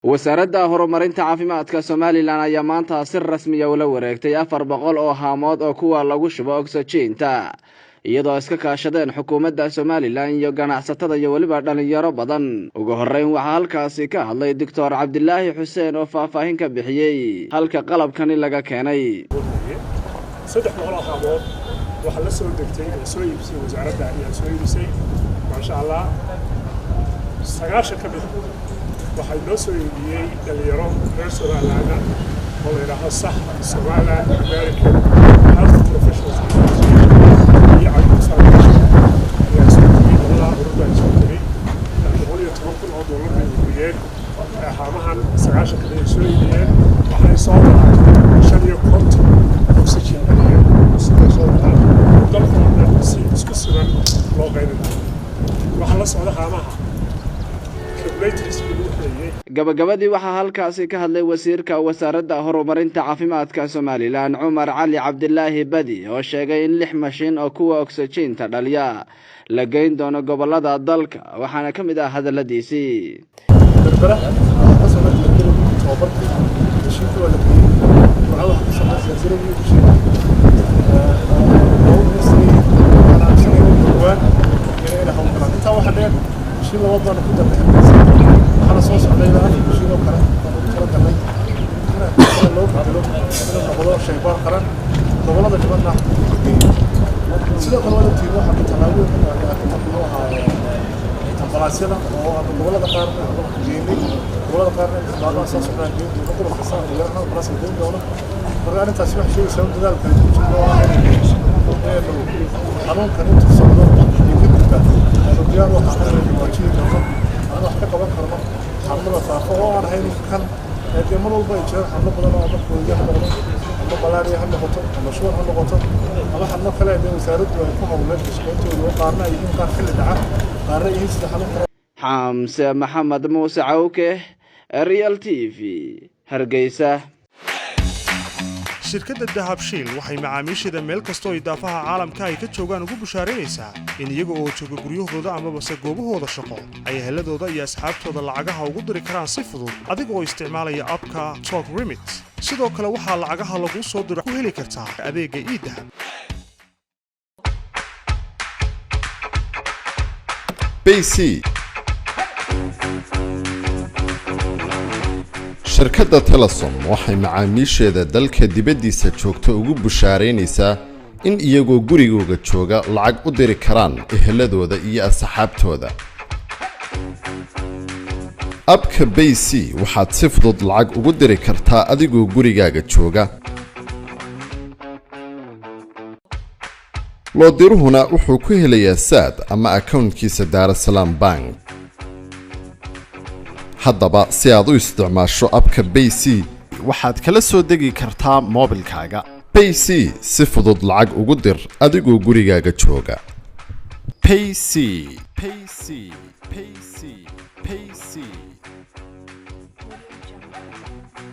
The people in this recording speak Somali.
Wasaaradda Horumarinta Caafimaadka Somaliland ayaa maanta si rasmiya ula wareegtay 400 oo haamood oo kuwa lagu shubo ogsajiinta, iyadoo iska kaashadeen xukuumadda Somaliland iyo ganacsatada iyo weliba dhalinyaro badan. Ugu horreyn waxaa halkaasi ka hadlay Doctor Cabdilaahi Xuseen oo faahfaahin ka bixiyey halka qalabkani laga keenay. 300 oo haamood waxaa la soo degtay oo soo iibisay wasaaradda ayaa soo iibisay, maasha Allah. 90 ka mid waxaa noo soo iibiyey dhalinyaro reer Somaliland oo la yidhaaho sax Somaliland American Health Professionals iyo Caruur Foundation ayaa soo tegey. Labadaa urur baa soo tegey, 110,000 oo doolar bay ururiyeen. Haamahan 90 ka mid ay soo iibiyeen. Waxay soo daraan 55 oxygen dhaliya sidoo soo daraan dalkoo dhan si isku siman loo qaybin doono. Waxaa la socda haamaha. Gabagabadii waxaa halkaasi ka hadlay wasiirka Wasaaradda Horumarinta Caafimaadka Somaliland, Cumar Cali Cabdilaahi Badi, oo sheegay in lix mashiin oo kuwa ogsajiinta dhaliya la geyn doono gobolada dalka. Waxaana ka mid ah hadaladiisii. Berbera waxaa ka socda diyaargarowgii tababarkii mashiinka waa la geeyey. Burcada waxaa ka socda diyaargarowgii mashiinka laba ministry. Waxaan aaminsanay inay dhowaan inay hawlgalaan. Intaa waxaa dheer, mashiin labaad baanu ku darnay Hargeysa, waxaana soo socday ilaa afar mashiin oo kale baan ugu talagalnay in loo bedelo inuu noqdo shaybaar qaran, gobollada dhibanna la geeyo. Sidoo kale, waa ogtiin, waxaanu tallaabooyin ka qaaday arrinta, muxuu ahaa, ambalaasyada oo aanu gobollada qaarna geynay, gobollada qaarna maalmaha soo socdaan geyn doono, gobol kasta ugu yaraan hal ambalaas la geyn doono. Marka arrintaasi waxay sheegaysaa in dadaalka ku jirno oo ah inaynu xanuunkan intuu socdo iyo kadibba aynu diyaar u ahaano inaynu waajihi karno, aan wax ka qaban karno xanuunada faafa oo aan ahayn kan dee mar walba ay jiraan xanuuno badan oo ama koobiya ha noqdo ama malaria ha noqoto ama shuban ha noqoto ama xanuuno kale dee wasaaraddu ay ku hawleen ka shaqayntooda, oo qaarna ay yihiin qaar xilli dhaca, qaarna ay yihiin sida xanuun kale. Xamse Maxamed Muuse Cawke, Real TV, Hargeysa. Shirkadda Dahabshiil waxay macaamiisheeda meel kastoo ay daafaha caalamka ay ka joogaan ugu bushaaraynaysaa in iyaga oo jooga guryahooda amabase goobahooda shaqo ay eheladooda iyo asxaabtooda lacagaha ugu diri karaan si fudud adiga oo isticmaalaya app-ka Talk Remit. Sidoo kale waxaa lacagaha laguu soo diro ku heli kartaa adeegga eDahab. Bayc. Shirkadda Telesom waxay macaamiisheeda dalka dibaddiisa joogta ugu bushaaraynaysaa in iyagoo gurigooga jooga lacag u diri karaan eheladooda iyo asxaabtooda. App-ka Bayc waxaad si fudud lacag ugu diri kartaa adigoo gurigaaga jooga. Loodiruhuna wuxuu ku helayaa Saad ama akownkiisa Daarasalaam Bank. Haddaba si aad u isticmaasho app-ka Bayc, waxaad kala soo degi kartaa moobilkaaga. Bayc, si fudud lacag ugu dir adigoo gurigaaga jooga. Payc, Payc, Payc, Payc.